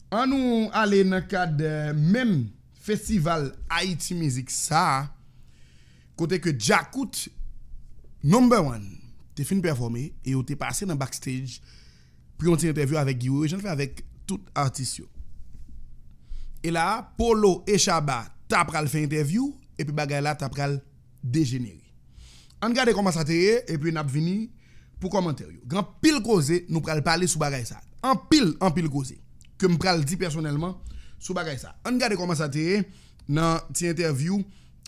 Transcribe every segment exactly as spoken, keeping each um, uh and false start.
An nou ale nan kad, eh, menm festival Haiti Music sa a, kote ke Djakout number one te fin pèfòme e yo te pase nan backstage pou yon ti entèvyou avèk Guy Wewe, jan l fè avèk tout atis yo. E la, Polo e Shabba ta pral fè entèvyou, epi bagay la ta pral dejenere. Ann gade kòman sa te ye, epi n ap vini pou kòmantè yo. Gen anpil koze nou pral pale sou bagay sa. Anpil, anpil koze ke m pral di pèsonèlman sou bagay sa. Ann gade kòman sa te ye nan ti entèvyou,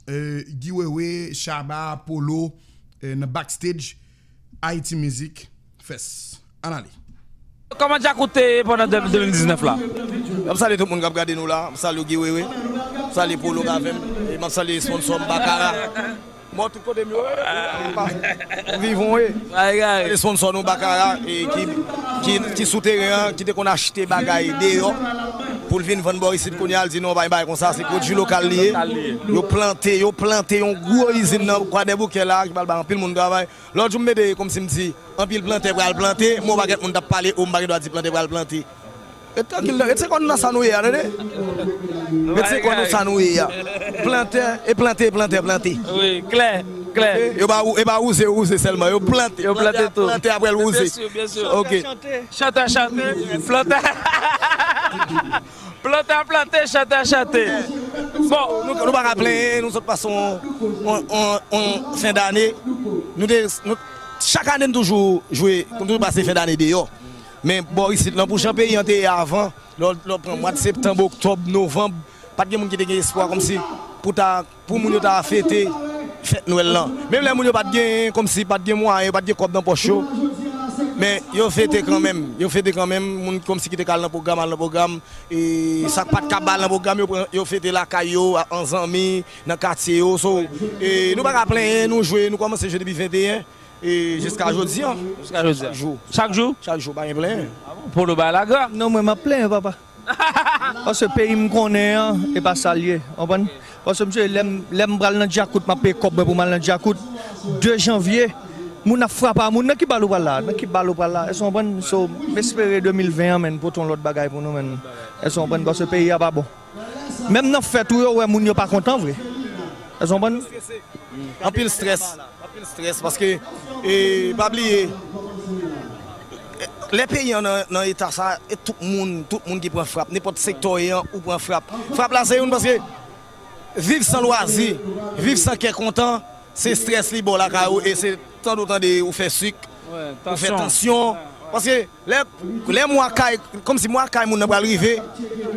eh, Guy Wewe, Shabba, Polo, eh, nan backstage Haiti Music Fest. Ann ale. Kòman Djakout te ye pandan de mil diznèf la? M ap salye tout moun k ap gade nou la. M ap salye Guy Wewe. M ap salye Polo k avè m. E m ap salye sponsò m Bakara. Mò tout kote m yo. Vivon e. Ay, ay. Salye sponsò nou Bakara e ki, ki, ki sou teren an, ki te konn achte bagay deyò pou l vin vann bò isit kounye a, l di non, pa gen bagay konsa, se pwodui lokal li ye. Lokal li ye. Yo plante, yo plante yon gwo izin nan Kwadèboukè la, ki pral bay anpil moun travay. Lòt jou m mete kòmsi m di, anpil plantè pral plante, men yon pakèt moun t ap pale, o, m pa gen dwa di plantè pral plante. Ret trankil, ret se kò nou nan sa nou ye a, tande. Ret se kò nou sa nou ye a. Plantè, e plante, e plantè, plante. Wi, klè, klè. E, yo pa, e pa wouze, wouze sèlman, yo plante. Yo plante tou. Plantè apre l wouze. Byen si, byen si. Ok. Chantè, chante. Plantè. Plantè ap plante, chantè ap chante. Bon, nou, nou pa ka plenyen, nou sot pase on, on, on, on fen dane. Nou te, nou, chak ane n toujou jwe, nou toujou pase fen dane deyò. Men bò isit lan, pou jan peyi an te ye avan, lè w, lè w pran mwa septanm, oktòb, novanm, pa t gen moun ki te gen espwa kòmsi pou ta pou moun yo ta fete fèt Nwèl lan. Menm lè moun yo pa t gen, kòmsi pa t gen mwayen, yo pa t gen kòb nan pòch yo, men yo fete kanmenm. Yo fete kanmenm. Moun kòmsi ki te ka al nan pwogram, al nan pwogram. E sa k pa t ka ba al nan pwogram, yo pran, yo fete lakay yo, an zanmi, nan katye yo. So, e nou pa ka plenyen, nou jwe, nou kòmanse jwe depi venteyen. E jiska jodi an. Jiska jodi an. Chak jou. Chak jou? Chak jou, pa gen plenyen. Polo bay la gra. Non, mwen, m ap plenyen, papa. Paske peyi m konnen an, e pa sa l ye, w konprann? Paske, mesye, lè m, lè m pral nan Djakout, m ap peye kòb mwen pou m al nan Djakout, de janvye, moun ap frape a moun, nan ki bal ou pral la? Nan ki bal ou pral la? Èske w konprann? So, m espere de mil ven an, menn, pote yon lòt bagay pou nou, menn. Èske w konprann? Paske peyi a pa bon. Menm nan fèt ou yo wè moun yo pa kontan vre. Èske w konprann? Anpil strès. Anpil strès paske, e, pa bliye, lè peyi an nan, nan eta sa, e tout moun, tout moun ki pran frap, nenpòt sektè w ye an, ou pran frap. Frap la se youn paske viv san lwazi, viv san kè kontan, se strès li ba w lakay ou, e se tande w tande ou fè sik, ou fè tansyon. Paske lè, lè mwa kay, kòmsi mwa kay moun nan pral rive,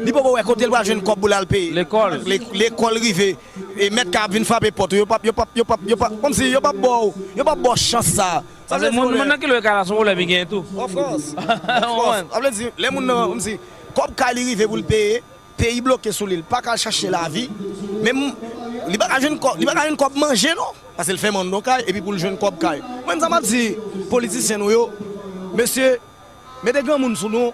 li poko wè kote l pral jwenn kòb pou l al peye. Lekòl. Le-, lekòl rive, e mèt kay ap vin frape pòt ou, yo p ap, yo p ap, yo p ap, yo p ap, kòmsi yo p ap ba w, yo p ap ba w chans sa. Sa vle di moun, moun nan ki lwe kay la, se yon pwoblèm li genyen tou. Of course. Of course. Sa vle di, lè moun nan, kòmsi, kòb kay li rive pou l peye, peyi bloke sou li, li pa ka al chache lavi. Men m-, li pa ka jwenn kòb, li pa ka jwenn kòb manje non. Paske l fè manno kay, epi pou l jwenn kòb kay. Mwen, sa m ap di politisyen nou yo, mesye, mete granmoun sou nou,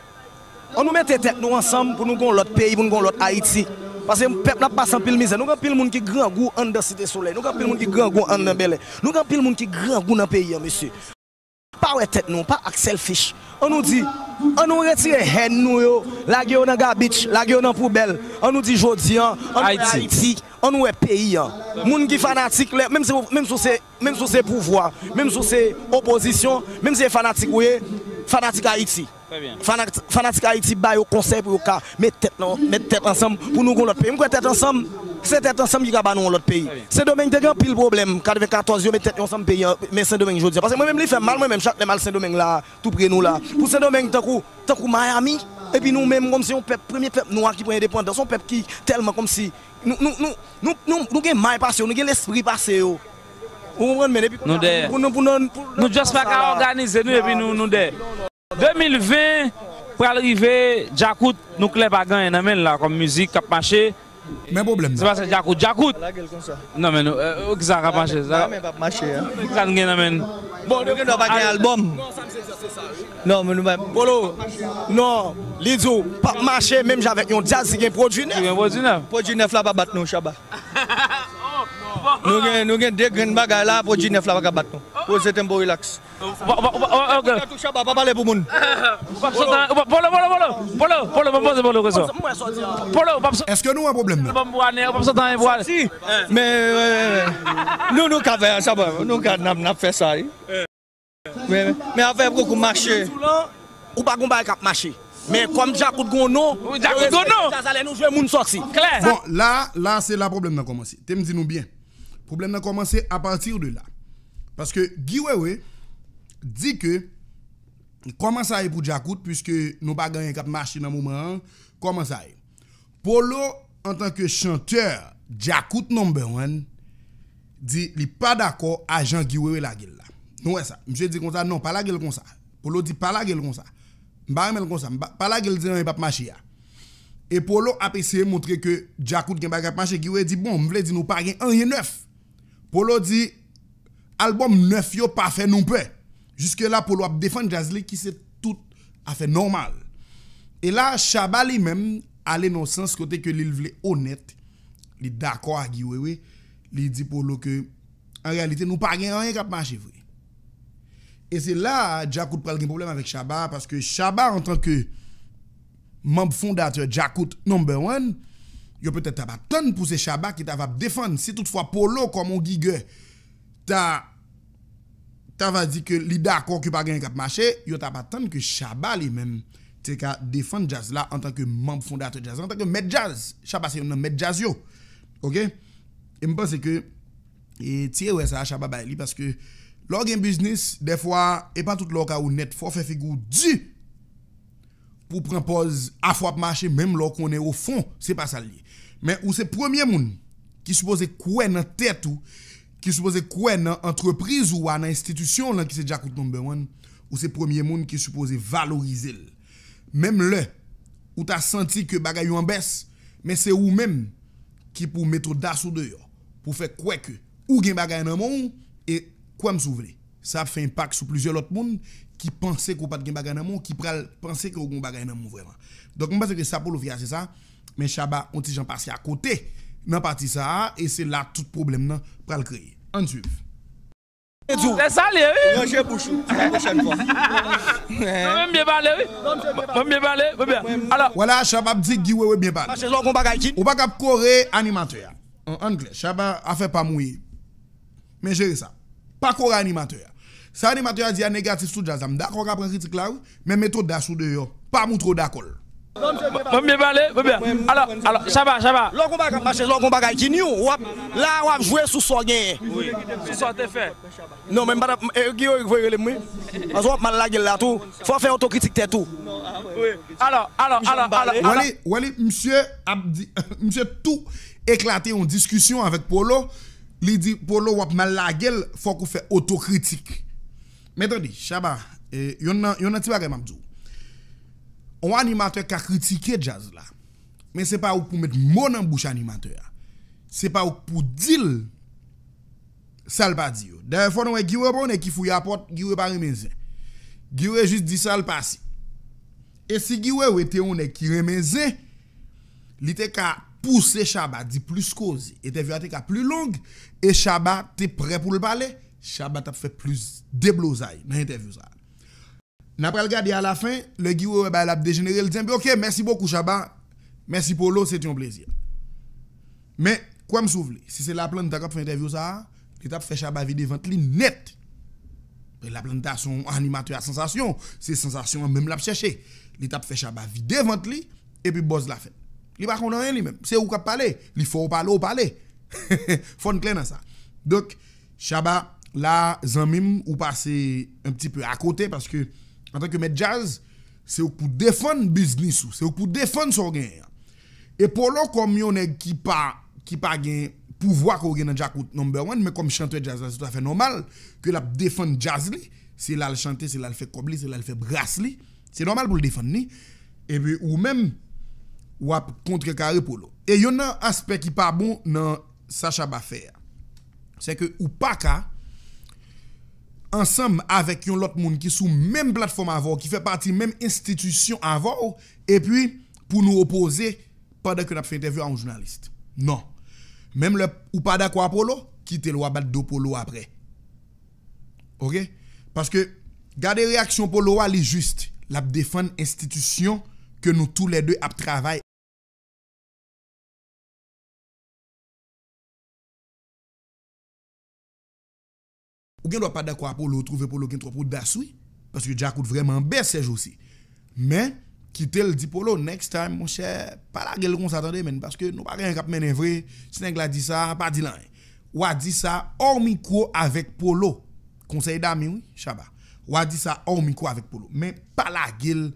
an nou mete tèt nou ansanm pou nou gon lòt peyi, pou nou gon lòt Ayiti. Paske pèp la ap pase anpil mizè. Nou gen anpil moun ki grangou anndan Site Solèy. Nou gen anpil moun ki grangou anndan Bèlè. Nou gen anpil moun ki grangou nan peyi an, mesye. Pa wè tèt nou, pa ak selfish. An nou di, an nou retire hèn nou yo, lage yo nan gabich, lage yo nan poubèl. An nou di jodi an, an nou wè Ayiti, an nou wè peyi an. Moun ki fanatik, lè, menm si, menm si w se, menm si w se pouvwa, menm si w se opozisyon, menm si se fanatik ou ye, fanatik Ayiti. Fanatik, fanatik Ayiti, ba yo konsèy pou yo ka met tèt nan, met tèt ansanm pou nou gon lòt peyi. M kwè tèt ansanm, se tèt ansanm ki ka ba nou yon lòt peyi. Sendomeng te gen anpil pwoblèm, katrevenkatòz yo met tèt yo ansanm peyi an, men Sendomeng jodi an. Paske mwen menm li fè m mal, mwen menm chak lè m al Sendomeng la, tou pre nou la. Pou Sendomeng tankou, tankou Miami, epi nou menm kòmsi yon pèp, premye pèp nwa ki pran endepandans, yon pèp ki tèlman kòmsi, nou, nou, nou, nou, nou, nou gen may pase yo, nou gen lespri pase yo. Ou konprann, men epi nou dèyè. Pou nou, pou nou, pou nou just pa ka òganize nou epi nou, nou dèyè. De mil ven pral rive, Djakout, nou klè pa gen anyen nan men l la kòm mizik k ap mache. Men pwoblèm nan. Se pa sa Djakout, Djakout. Lage l konsa. Non, men nou, eh, kisa k ap mache? Sa, men p ap mache a. Kisa n gen nan men n? Bon, nou gen dwa pa gen albòm. Non, men nou pa. Polo, non, li di w p ap mache menm jan avèk yon djaz ki gen pwodui nèf. Ki gen pwodui nèf. Pwodui nèf la pa bat nou, Shabba. Nou gen, nou gen de grenn bagay la, pwodui nèf la pa ka bat nou. Poze tempo, relax. Ou pa, ou pa, ou pa, ou pa, ok. Ou pa touche, pa, pa pale pou moun. Ou p ap sot an, ou p ap, Polo, Polo, Polo, Polo, Polo, ban m poze Polo kesyon. Polo, ou p ap sot. Èske nou wè pwoblèm nan? Ban m pou ane, ou p ap sot an, pou ane. Men, euh, nou, nou ka fè sa, bon, nou ka, n ap, n ap fè sa, wi. Men, men afè poko mache. Ou pa gon bagay k ap mache. Men kòm Djakout gon non, Djakout gon non. Jazz la, lè nou jwe, moun sòti. Klè. Bon, la, la, se la pwoblèm nan kòmanse. Te m di nou byen. Pwoblèm nan kòmanse apati de la. Paske Guy Wewe di ke kòman sa ye pou Djakout, piske nou pa gen anyen k ap mache nan moman an, kòman sa ye? Polo, antanke chantè, Djakout number one, di li pa dakò a jan Guy Wewe lage l la. Nou wè sa. Misye di konsa, non, pa lage l konsa. Polo di, pa lage l konsa. M pa renmen l konsa. M pa, pa lage l di anyen p ap mache a. E Polo ap eseye montre ke Djakout gen bagay k ap mache. Guy Wewe di, bon, m vle di nou pa gen anyen nèf. Polo di, albòm nèf yo pa fè nou pè. Jiske la, Polo ap defann djaz li, ki se tout afè nòmal. E la, Shabba li menm ale nan yon sans kote ke li vle onèt, li dakò ak Guy Wewe, li di Polo ke, an reyalite, nou pa gen anyen k ap mache vre. E se la a, Djakout pral gen pwoblèm avèk Shabba, paske Shabba, antanke manm fondatè Djakout number one, yo petèt t ap atann pou se Shabba ki ta va ap defann. Si toutfwa Polo, kòm yon gigè, ta, ta va di ke li dakò ke pa gen anyen k ap mache, yo t ap atann ke Shabba li menm te ka defann djaz la antanke manm fondatè djaz la, antanke mèt djaz. Shabba se youn nan mèt djaz yo. Oke? E m panse ke, e, ti erè sa a, Shabba bay li, paske lè w gen biznis, dèfwa, e pa tout lè w ka onèt, fò w fè figi w di pou pran pòz afè w ap mache, menm lè w konnen o fon, se pa sa l ye. Men ou se premye moun ki sipoze kwè nan tèt ou, ki sipoze kwè nan antrepriz ou a, nan enstitisyon w lan ki se Djakout number one, ou se premye moun ki sipoze valorize l. Menm lè ou ta santi ke bagay yo an bès, men se ou menm ki pou mete odas ou deyò, pou fè kwè ke ou gen bagay nan men w, e kwè m si w vle, sa ap fè enpak sou plizyè lòt moun ki panse ke w pa t gen bagay nan men w, ki pral panse ke w gen yon bagay nan men w vrèman. Donk, m panse ke sa Polo fè a, se sa, men Shabba, yon ti jan pase akote nan pati sa a, e se la tout pwoblèm nan pral kreye. Ann swiv. Se sa l ye, wi. Ranje bouch ou, pou la pwochèn fwa. Non, men m byen pale, wi. Mwen m byen pale, mwen byen. Alò. Vwala, Shabba ap di Guy Wewe byen pale. Mache lò gon bagay ki. Ou pa ka ap kore animatè a. An, ann klè, Shabba, afè pa m ou ye. Men jere sa. Pa kore animatè a. Sa animatè a di a negatif sou djaz la. M dakò w ka pran kritik la, wi. Men mete odas ou deyò. Pa moutre w dakò l. Mwen byen pale, mwen byen. Alò, alò, Shabba, Shabba. Lè w gon bagay k ap mache, lè w gon bagay ki new, w ap, la w ap jwe sou sa w genyen. Wi, sou sa w te fè. Non, men m pa t ap, e, Guy Wewe voye rele m, wi. Paske w ap mal lage l la tou. Fò w fè otokritik tèt ou. Wi. Alò, alò, alò, alò, alò. Wè li, wè li, misye ap di, misye tou eklate yon diskisyon avèk Polo. Li di, Polo, w ap mal lage l, fòk ou fè otokritik. Men tande, Shabba, e, yonn nan, yonn nan ti bagay m ap di w. Yon animatè ka kritike djaz la. Men se pa ou k pou met mo nan bouch animatè a. Se pa ou k pou di l sa l pa di yo. Dayè, fò nou wè Guy Wewe pa yon nèg ki fouye apòt, Guy Wewe pa renmen zen. Guy Wewe jis di sa l pase. E si Guy Wewe te yon nèg ki renmen zen, li te ka pouse Shabba di plis koze. Entèvyou a te ka pli long, e Shabba te prè pou l pale, Shabba t ap fè plis deblozay nan entèvyou sa a. N a pral gade alafen, lè Guy Wewe wè bagay la ap dejenere, l di, enben, oke, mèsi bokou, Shabba. Mèsi, Polo, se te yon plezi. Men, kwè m si w vle, si se Laplanta k ap fè entèvyou sa a, li t ap fè Shabba vide vant li nèt. Laplanta se yon animatè a sansasyon, se sansasyon an menm l ap chèche. Li t ap fè Shabba vide vant li, epi buzz la fèt. Li pa konn anyen li menm. Se ou k ap pale. Li fè w pale, w pale. Fò n klè nan sa. Donk, Shabba, la, zanmi m, ou pase un petit peu akote, paske, antanke mèt djaz, se ou k pou defann biznis ou, se ou k pou defann sa w genyen an. E Polo, kòm yon nèg ki pa, ki pa gen pouvwa ke w gen nan Djakout number one, men kòm chantè djaz la, se toutafè nòmal ke l ap defann djaz li, se la l chante, se la l fè kòb li, se la l fè bras li, se nòmal pou l defann li. Epi ou menm, w ap kontrekare Polo. E yonn nan aspè ki pa bon nan sa Shabba fè a, se ke ou pa ka ansanm avèk yon lòt moun ki sou menm platfòm avè w, ki fè pati menm enstitisyon avè w, epi pou nou opoze pandan ke n ap fè entèvyou a yon jounalis. Non. Menm lè ou pa dakò a Polo, kite l, w a bat do Polo apre. Oke? Paske, gade reyaksyon Polo a, li jis. L ap defann enstitisyon ke nou toulède ap travay. Ou gen dwa pa dakò a Polo, ou twouve Polo gen twòp odas, wi. Paske Djakout vrèman anbè sèjousi. Men, kite l di Polo, next time, monchè, pa lage l konsa, tande, menn, paske nou pa gen anyen k ap mennen vre. Si nèg la di sa, pa di l anyen. W a di sa hors micro avèk Polo. Konsèy dami, wi, Shabba. W a di sa hors micro avèk Polo. Men pa lage l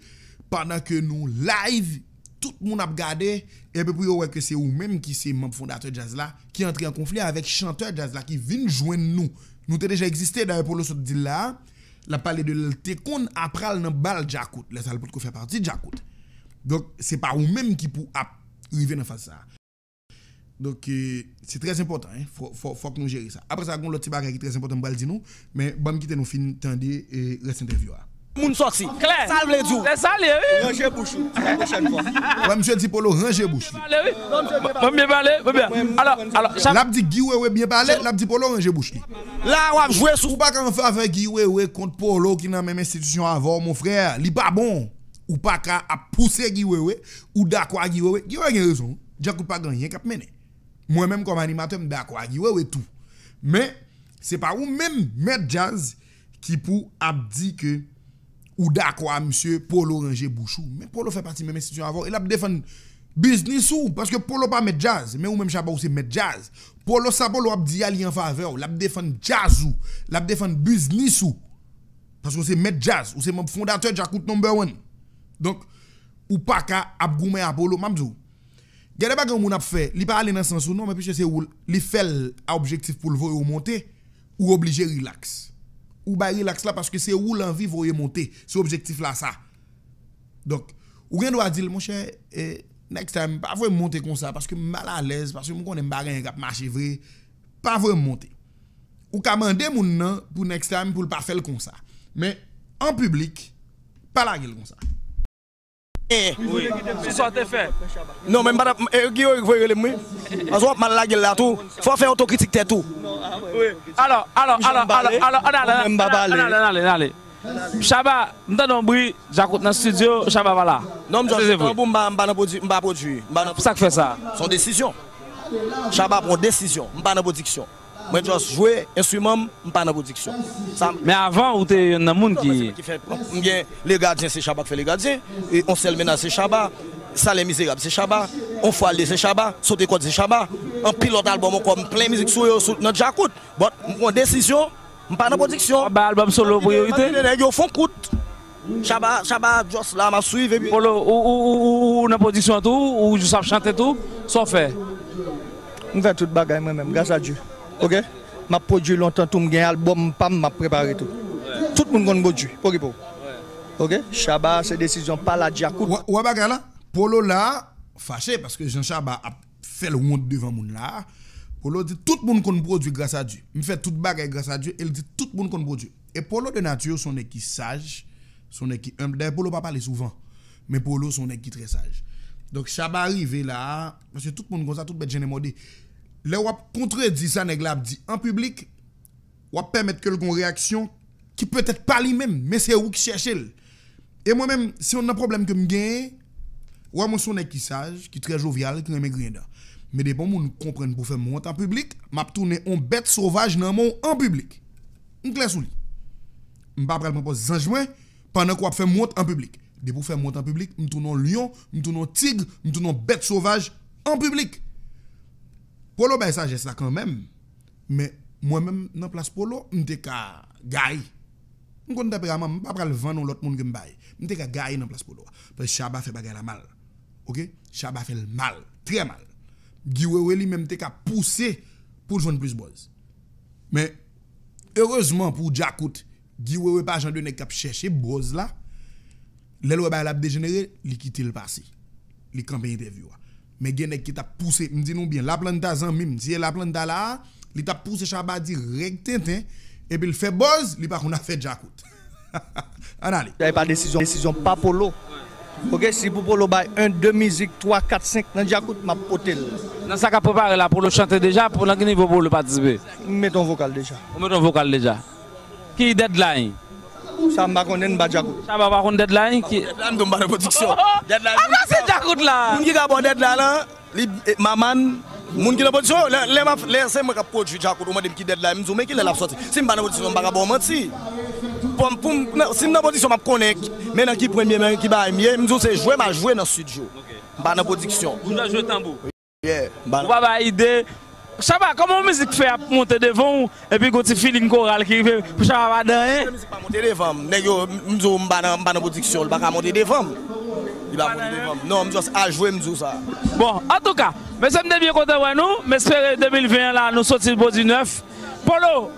pandan ke nou live, tout moun ap gade, epi pou yo wè ke se ou menm ki se manm fondatè djaz la, ki antre an konfli avèk chantè djaz la, ki vin jwenn nou. Nou te deja egziste, dayè Polo sot di l la a, l ap pale de lè l te konn ap pral nan bal Djakout, lè sa l potko fè pati Djakout. Donk, se pa ou menm ki pou ap rive nan faz sa a. Donk, eh, se trè enpòtan, hein. Fò, fò, fòk nou jere sa. Apre sa, gen yon lòt ti bagay ki trè enpòtan m pral di nou, men ban m kite nou fin tande, eh, rès entèvyou a. Moun sòti. Klè. Sa l vle di w? Se sa l ye, wi. Ranje bouch ou pou la pwochèn fwa. Wè, misye di Polo ranje bouch li. Pale, wi. Bon, byen pale, bon, byen. Alò, alò, sa l ap di Guy Wewe byen pale, l ap di Polo ranje bouch li. La, w ap jwe sou. Ou pa ka an favè Guy Wewe kont Polo ki nan menm enstitisyon avè w, mon frè. Li pa bon. Ou pa ka ap pouse Guy Wewe, ou dakò a Guy Wewe. Guy Wewe gen rezon. Djakout pa gen anyen k ap mennen. Mwen menm kòm animatè, m dakò a Guy Wewe tou. Men, se pa ou menm, mèt djaz, ki pou ap di ke ou dakò a misye, Polo ranje bouch ou. Men Polo fè pati menm enstitisyon avè w. E l ap defann biznis ou, paske Polo pa mèt djaz. Men ou menm Shabba, ou se mèt djaz. Polo, sa Polo ap di a, li an favè w. L ap defann djaz ou. L ap defann biznis ou. Paske w se mèt djaz. Ou se manm fondatè Djakout number one. Donk, ou pa ka ap goumen a Polo. M ap di w, gen de bagay yon moun ap fè, li pa ale nan sans ou non, men piske se ou, li fè l a objektif pou l voye w monte, ou oblije rilaks. Ou bay rilaks la paske se ou l anvi voye monte. Se objektif la sa. Donk, ou gen dwa di l, monchè, eh, next time, pa voye m monte konsa, paske m malalèz, paske m konnen m pa gen anyen k ap mache vre, pa voye m monte. Ou ka mande moun nan pou next time pou l pa fè l konsa. Men, an piblik, pa lage l konsa. Eh. Wi. Sou sa w te fè. Non, men m pa t ap, eh, Guy Wewe voye rele m, wi. Paske w ap mal lage l la tou. Fò w fè otokritik tèt ou. Wi. Alò, alò, alò, alò, alò, ann ale, ann ale, ann ale, ann ale, ann ale. Shabba, m tande yon bri, Djakout nan estidyo, Shabba pa la. Non, m jis tanbou, m pa, m pa nan pwodui-, m pa pwodui, m pa nan. Sa k fè sa? Se yon desizyon. Shabba pran yon desizyon, m pa nan pwodiksyon. Mwen just jwe enstriman m, m pa nan pwodiksyon. Sa. Men avan, ou te youn nan moun ki. Ki fè, m gen Le Gardien, se Shabba k fè Le Gardien. E On Sèl Mennaj, se Shabba. Salè Mizerab, se Shabba. On Fwa L De, se Shabba. Sote Kòd, se Shabba. Anpil lòt albòm ankò, m plen mizik sou yo, sou, nan Djakout. But, m pran desizyon, m pa nan pwodiksyon. W ap bay albòm solo priyorite? M ap kite nèg yo fè yon kout. Shabba, Shabba just la, m ap swiv epi. Polo, ou, ou, ou, ou, ou nan pwodiksyon tou, ou jis ap chante tou, sa w fè? M fè tout bagay mwen menm, gras a Dye. Oke? M ap pwodui lontan tou, m gen albòm pa m, m ap prepare tou. Tout moun konn pwodui, pokipo. Oke? Shabba, se desizyon pa l a Djakout. Ou wè, ou wè bagay la? Polo la, fache, paske jan Shabba ap fè l wont devan moun la. Polo di, tout moun konn pwodui gras a Dye. M fè tout bagay gras a Dye, e l di, tout moun konn pwodui. E Polo de nati, se yon nèg ki saj, se yon nèg ki enb. Dayè, Polo pa pale souvan. Men Polo se yon nèg ki trè saj. Donk, Shabba rive la a, paske tout moun konsa, tout bèt jennen mòde. Lè w ap kontredi sa nèg la ap di an piblik, w ap pèmèt ke l gen yon reyaksyon ki petèt pa li menm, men se ou ki chèche l. E mwen menm, se youn nan pwoblèm ke m genyen, w wè mwen se yon nèg ki saj, ki trè jovyal, ki renmen griyen dan. Men depi yon moun konprann pou fè m wont an piblik, m ap tounen yon bèt sovaj nan men w an piblik. M klè sou li. M pa pral pran pòz zanj mwen, pandan ke w ap fè m wont an piblik. Depi w fè m wont an piblik, m tounen yon lyon, m tounen yon tig, m tounen yon bèt sovaj an piblik. Polo bay sajès la kanmenm. Men mwen menm, nan plas Polo, m te ka gaye. M konn tanperaman m, m pa pral vann yon lòt moun ke m bay. M te ka gaye nan plas Polo a. Paske Shabba fè bagay la mal. Oke? Shabba fè l mal. Trè mal. Guy Wewe li menm te ka pouse pou l jwenn plis buzz. Men, erezman pou Djakout, Guy Wewe pa jan de nèg k ap chèche buzz la. Lè l wè bagay la ap dejenere, li kite l pase. Li kanpe entèvyou a. Men gen nèg ki t ap pouse, m di nou byen, Laplanta zanmi m, si se Laplanta la a, li t ap pouse Shabba dirèk tenten, epi l fè buzz, li pa konn afè Djakout. Ann ale. Sa e pa desizyon, desizyon pa Polo. Ok, si pou Polo bay en, de mizik, twa, kat, senk nan Djakout, m ap pote l. Nan sa k ap prepare la, Polo chante deja, pou nan ki nivo Polo patisipe? M met yon vokal deja. Ou met yon vokal deja. Ki deadline? Sa m pa konnen, m pa Djakout. Chaba pa konn deadline? Ki... Deadline, m tonbe nan pwodiksyon. Deadline, Apa se Djakout la? Moun ki ka bò deadline la, li, eh, Maman, moun ki nan pwodiksyon, lè, lè, m ap- lè se mwen k ap pwodui Djakout, ou mande m ki deadline, m di w, men ki lè l ap sòti. Si m pa nan pwodiksyon, m pa ka ba w manti. Pou m, pou m, nan- si m nan pwodiksyon, m ap konnen men nan ki premye, men ki bagay m ye, m di w se jwe, m a jwe nan estidyo. M pa nan pwodiksyon. Ou jwe tanbou. Yeah, m pa Ou pa bay ide. Chaba, kòman yon mizik fè ap monte devan ou, epi gon ti feeling koral ki rive, pou Chaba pa dan anyen? Mizik pa monte devan m. Nèg yo, m di w, m pa nan, m pa nan pwodiksyon, li pa ka monte devan m. Li pa monte devan m. Non, m just a jwe, m di w sa. Bon, antouka, mesye, m te byen kontan wè nou. M espere de mil ven an la, nou soti bò di nèf. Polo,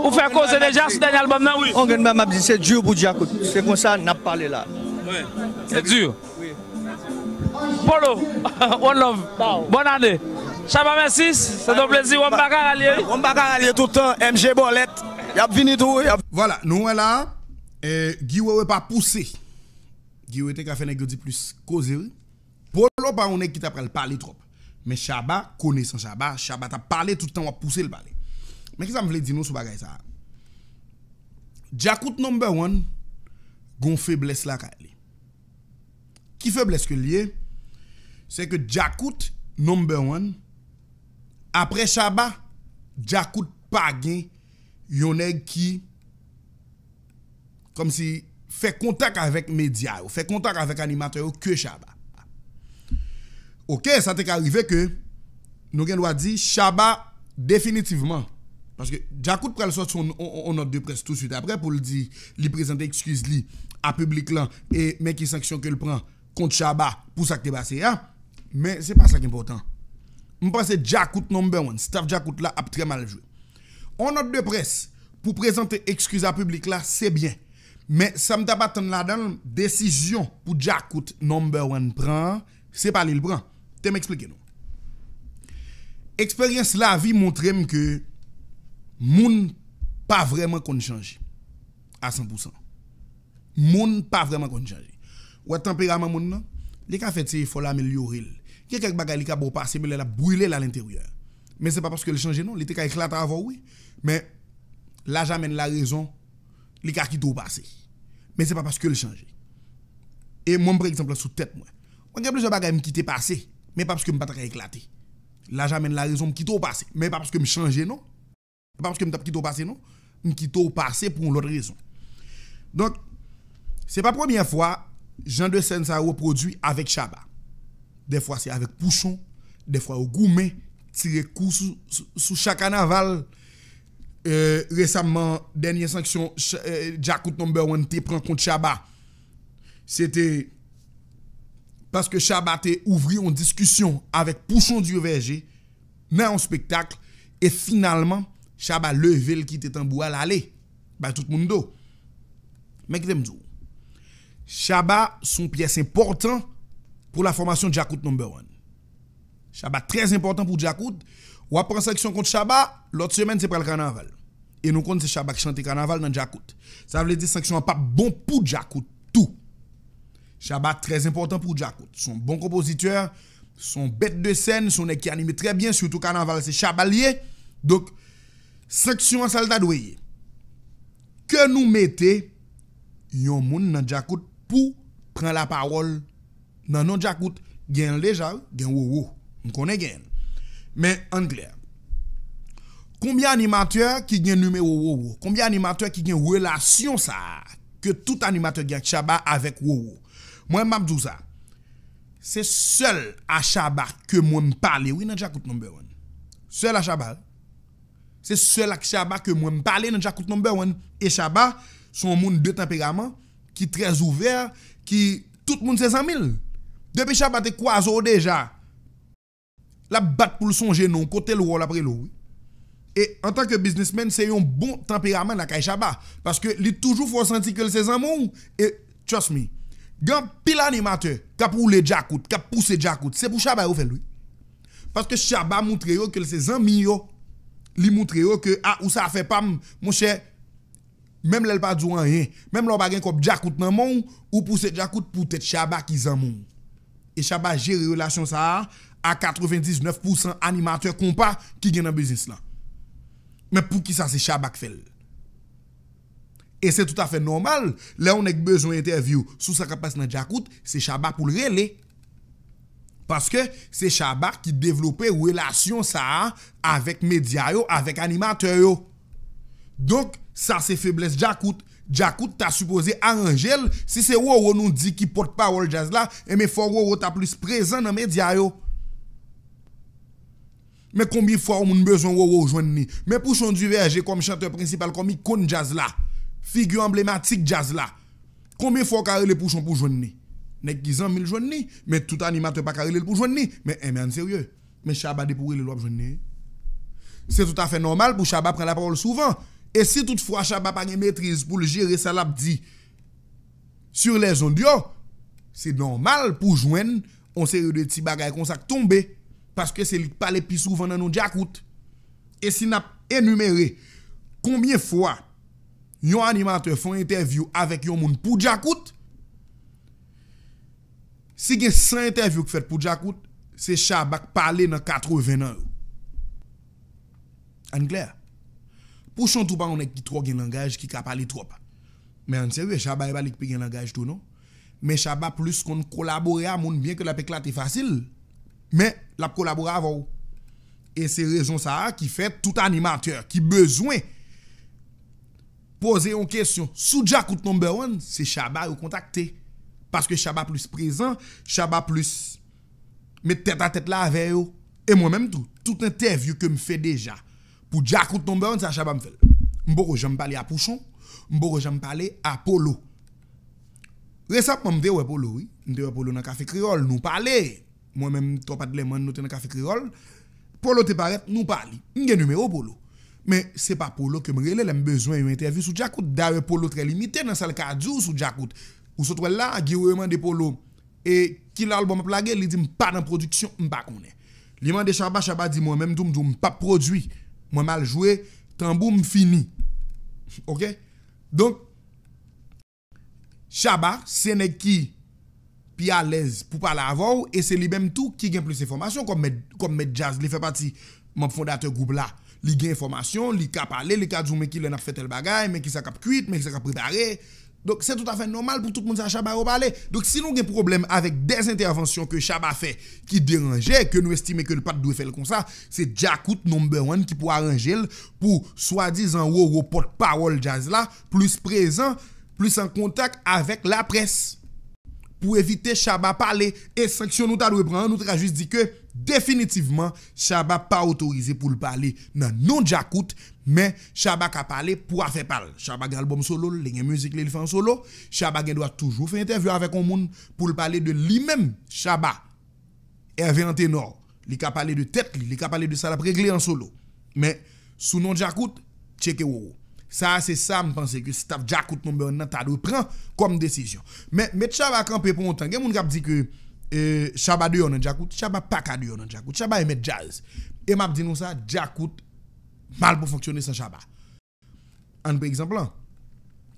ou fè koze deja sou dènye albòm nan, wi. On gen m ap di, se di pou Djakout. Se konsa n ap pale la. Se di. Polo, one love. Bòn ane. Chaba, mèsi. Se yon plezi. Wè m pa ka ralye. Bon, m pa ka ralye tout tan. M J Bòlèt, y ap vini tou. Y ap... Vwala, nou wè la, eh, Guy Wewe pa pouse. Guy Wewe te ka fè nèg yo di plis koze, wi. Polo pa yon nèg ki ta pral pale twòp. Men Chaba, konesan Chaba, Chaba t ap pale tout tan w ap pouse l pale. Men kisa m vle di nou sou bagay sa a? Djakout number one gon feblès lakay li. Ki feblès ke l ye? Se ke Djakout number one, apre Chaba, Djakout pa gen yon nèg ki kòmsi fè kontak avèk medya yo, fè kontak avèk animatè yo ke Chaba. Ok, sa te ka rive ke nou gen dwa di Chaba definitivman. Paske Djakout pral sòti yon, yon, yon nòt de près touswit apre pou l di li prezante ekskiz li a piblik lan e men ki sanksyon ke l pran kont Chaba pou sa k te pase a. Men se pa sa k enpòtan. M panse Djakout number one, staff Djakout la ap trè mal jwe. On nòt de près pou prezante ekskiz a piblik la, se byen. Men sa m t ap atann ladan l, desizyon pou Djakout number one pran an, se pa li l pran. Te m eksplike nou. Eksperyans lavi montre m ke moun pa vrèman konn chanje a san pou san. Moun pa vrèman konn chanje. Ou wè tanperaman moun nan, li ka fè ti efò l amelyore l. Gen kèk bagay li ka ba w pase, men lè l ap brile l alenteryè. Men se pa paske l chanje non, li te ka eklate avè w wi. Men laj amèn larezon, li ka kite w pase. Men se pa paske l chanje. E mwen m pran egzanp lan sou tèt mwen. Mwen gen plizyè bagay m kite pase, men pa paske m pa ta ka eklate. Laj amèn larezon, m kite w pase, men pa paske m chanje non. Se pa paske m t ap kite w pase non. M kite w pase pou yon lòt rezon. Donk, se pa premyè fwa jan de sèn sa yo repwodui avèk Shabba. Dèfwa se avèk Pouchon, dèfwa yo goumen, tire kou sou, sou, sou chak kanaval. E, resamman, dènye sanksyon Ch- e, Djakout Number One te pran kont Shabba, se te paske Shabba te ouvri yon diskisyon avèk Pouchon Dieuverger nan yon spektak, e finalman, Shabba leve l kite tanbou a l ale. Bay tout moun do. Men kite m di w, Shabba se yon pyès enpòtan pou la fòmasyon Djakout Number One. Shabba trè enpòtan pou Djakout. W ap pran sanksyon kont Shabba, lòt semèn se pral kanaval. E nou konn se Shabba k chante kanaval nan Djakout. Sa vle di sanksyon an p ap bon pou Djakout tou. Shabba trè enpòtan pou Djakout. Se yon bon konpozitè, se yon bèt de sèn, se yon nèg ki anime trè byen, sitou kanaval se Shabba l ye. Donk, sanksyon an sa l ta dwe ye? Ke nou mete yon moun nan Djakout pou pran lapawòl nan non Djakout. Genyen l deja wi, gen Wowo. M konnen genyen l. Men ann klè. Konbyen animatè ki gen nimewo Wowo? Konbyen animatè ki gen relasyon sa a ke tout animatè gen ak Shabba avèk Wowo? Mwen m ap di w sa. Se sèl a Shabba ke mwen m pale wi nan Djakout Number One. Sèl a Shabba wi. Se sèl ak Shabba ke mwen m pale nan Djakout Number One. E Shabba se yon moun de tanperaman, ki trè ouvè, ki tout moun se zanmi l. Depi Shabba te kwaze w deja, l ap bat pou l sonje non w, kote l wè w l ap rele w wi. E antanke biznismenn, se yon bon tanperaman lakay Shabba. Paske li toujou fè w santi ke l se zanmi w. E trust me, gen anpil animatè k ap woule Djakout, k ap pouse Djakout, se pou Shabba yo fè l wi. Paske Shabba moutre yo ke l se zanmi yo. Li moutre yo ke, a, ou se afè pa m, monchè, Menm lè l pa di w anyen, menm lè w pa gen kòb djakout nan men w, ou pouse djakout poutèt Shabba ki zanmi w. E Shabba jere relasyon sa a a katrevendiznèf pousan animatè konpa ki gen nan biznis lan. Men poukisa se Shabba k fè l? E se toutafè nòmal, lè yon nèg bezwen entèvyou sou sa k ap pase nan djakout, se Shabba pou l rele. Paske se Shabba ki devlope relasyon sa a avèk medya yo, avèk animatè yo. Donk, sa se feblès Djakout. Djakout ta sipoze aranje l, si se Roro nou di ki pòtpawòl djaz la, enben fò Roro ta plis prezan nan medya yo. Men konbyen fwa yon moun bezwen Roro jwenn li? Men Pouchon Duverger kòm chantè prensipal, kòm ikòn djaz la, figi anblematik djaz la. Konbyen fwa w ka rele Pouchon pou jwenn li? Nèg ki zanmi l jwenn li, men tout animatè pa ka rele l pou jwenn li. Men, enben, ann serye. Men Shabba depi w rele l w ap jwenn li. Se toutafè nòmal pou Shabba pran lapawòl souvan. E si toutfwa Shabba pa gen metriz pou l jere sa l ap di sur les ondes yo, se nòmal pou jwenn yon seri de ti bagay konsa k tonbe, paske se li k pale pi souvan nan non Djakout. E si n ap enimere konbyen fwa yon animatè fè yon entèvyou avèk yon moun pou Djakout, si gen san entèvyou k fèt pou Djakout, se Shabba k pale nan katreven nan yo. Ann klè. Pouchon tou pa yon nèg ki twò gen langaj, ki ka pale twòp. Men ann serye, Shabba e pa li k pi gen langaj tou non. Men Shabba plis konn kolabore a moun, byen ke l ap eklate fasil, men l ap kolabore avè w. E se rezon sa a ki fè tout animatè ki bezwen poze yon kesyon sou Djakout number one, se Shabba yo kontakte. Paske Shabba plis prezan, Shabba plis met tèt a tèt la avè yo. E mwen menm tou, tout entèvyou ke m fè deja pou Djakout number one, se a Shabba m fè l. M poko janm pale a Pouchon, m poko janm pale a Polo. Resamman, m te wè Polo, wi. M te wè Polo nan Kafe Kreyòl, nou pale. Mwen menm, Tòpat Lèmòn, nou te nan Kafe Kreyòl. Polo te parèt, nou pale. M gen nimewo Polo. Men se pa Polo ke m rele lè m bezwen yon entèvyou sou Djakout. Dayè, Polo trè limite nan sa l ka di w sou Djakout. Ou sot wè l la, Guy Wewe mande Polo, e ki lè albòm ap lage, li di, "M pa nan pwodiksyon, m pa konnen." Li mande Shabba, Shabba di, "Mwen menm tou, m di w, m p ap pwodui. Mwen m al jwe tanbou, m fini." Oke? Donk, Shabba, se nèg ki pi alèz pou pale avè w, e se li menm tou ki gen plis enfòmasyon kòm mèt, kòm mèt djaz. Li fè pati manm fondatè gwoup la. Li gen enfòmasyon, li ka pale, li ka di w men kilè n ap fè tèl bagay, men kisa k ap kwit, men kisa k ap prepare. Donk, se toutafè nòmal pou tout moun sa Shabba yo pale. Donk, si nou gen pwoblèm avèk dè entèvansyon ke Shabba fè ki deranje, ke nou estime ke l pa t dwe fè l konsa, se Djakout number one ki pou aranje l pou swadizan Roro pòtpawòl djaz la, plis prezan, plis an kontak avèk laprès. Pou evite Shabba pale, e sanksyon nou ta dwe pran an, nou ta ka jis di ke definitivman, Shabba pa otorize pou l pale nan non Djakout, men Shabba ka pale pou afè pa l. Shabba gen albòm solo l, li gen mizik li, li fè an solo. Shabba gen dwa toujou fè entèvyou avèk yon moun pou l pale de li menm, Shabba. Hervé Antenor, li ka pale de tèt li, li ka pale de sa l ap regle an solo. Men, sou non Djakout, tcheke Roro. Sa a se sa m panse ke staff Djakout number one nan ta dwe pran kòm desizyon. Men, met Shabba kanpe pou yon tan. Gen moun k ap di ke, e, Shabba deyò nan Djakout. Shabba pa ka deyò nan Djakout. Shabba e mèt djaz. E m ap di nou sa, Djakout mal pou fonksyone san Shabba. Ann pran egzanp lan.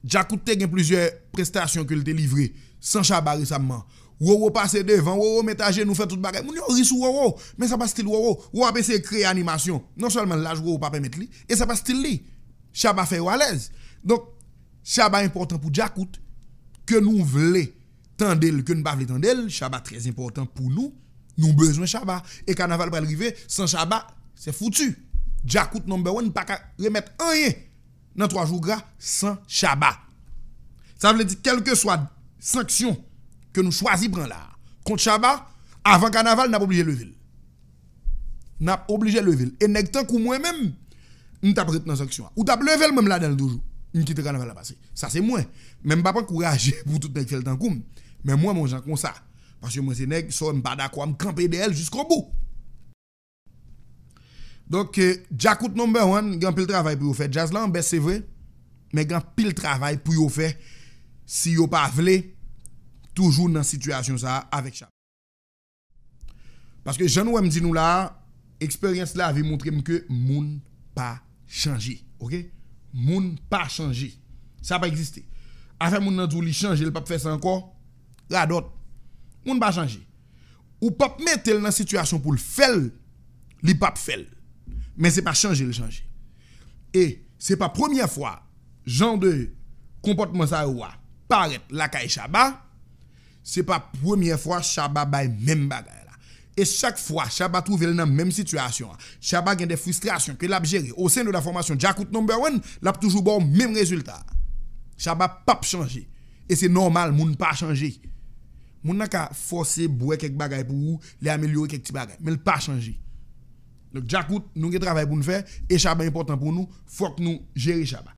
Djakout te gen plizyè prestasyon ke l te livre san Shabba resamman. Roro pase devan, Roro met ajenou, fè tout bagay. Moun yo ri sou Roro, men sa pa stil Roro. Roro ap eseye kreye animasyon. Non sèlman laj Roro pa pèmèt li, e sa pa stil li. Shabba fè yo alèz. Donk, Shabba enpòtan pou Djakout. Ke nou vle tande l, ke n pa vle tande l, Shabba trè enpòtan pou nou. Nou bezwen Shabba. E kanaval pral rive, san Shabba, se fouti. Djakout number one pa ka remèt anyen nan twa jou gra san Shabba. Sa vle di, kèlkeswa sanksyon ke nou chwazi pran la a kont Shabba, avan kanaval, n ap oblije leve l. N ap oblije leve l. E nèg tankou mwen menm, m t ap ret nan sanksyon an. Ou t ap leve l, mwen m ladan l toujou. M kite kanaval la pase. Sa se mwen. Men m p ap ankouraje pou tout nèg fè l tankou m. Men mwen, mwen jan konsa. Paske mwen se nèg, sa w wè m pa dakò a, m kanpe dèyè l jiskobou. Donk, eh, Djakout number one, gen anpil travay pou yo fè. Djaz la an bès, se vre, men gen anpil travay pou yo fè si yo pa vle toujou nan sitiyasyon sa a avèk Shabba. Paske jan nou wè m di nou la a, eksperyans lavi montre m ke moun pa chanje, oke? Moun pa chanje. Sa pa egziste. Afè moun nan di w li chanje, l p ap fè sa ankò, radòt. Moun pa chanje. Ou p ap mete l nan sitiyasyon pou l fè l, li p ap fè l. Men se pa chanje l chanje. E se pa premyè fwa jan de konpòtman sa yo a parèt lakay Shabba. Se pa premyè fwa Shabba bay menm bagay la. E chak fwa Shabba twouve l nan menm sitiyasyon an, Shabba gen de fristrasyon ke l ap jere o sen de la fòmasyon Djakout Number One, l ap toujou ba w menm rezilta. Shabba p ap chanje. E se nòmal, moun pa chanje. Moun nan ka fòse bwè kèk bagay pou ou, li amelyore kèk ti bagay, men l pa chanje. Donk, Djakout, nou gen travay pou n fè, e Shabba enpòtan pou nou, fòk nou jere Shabba.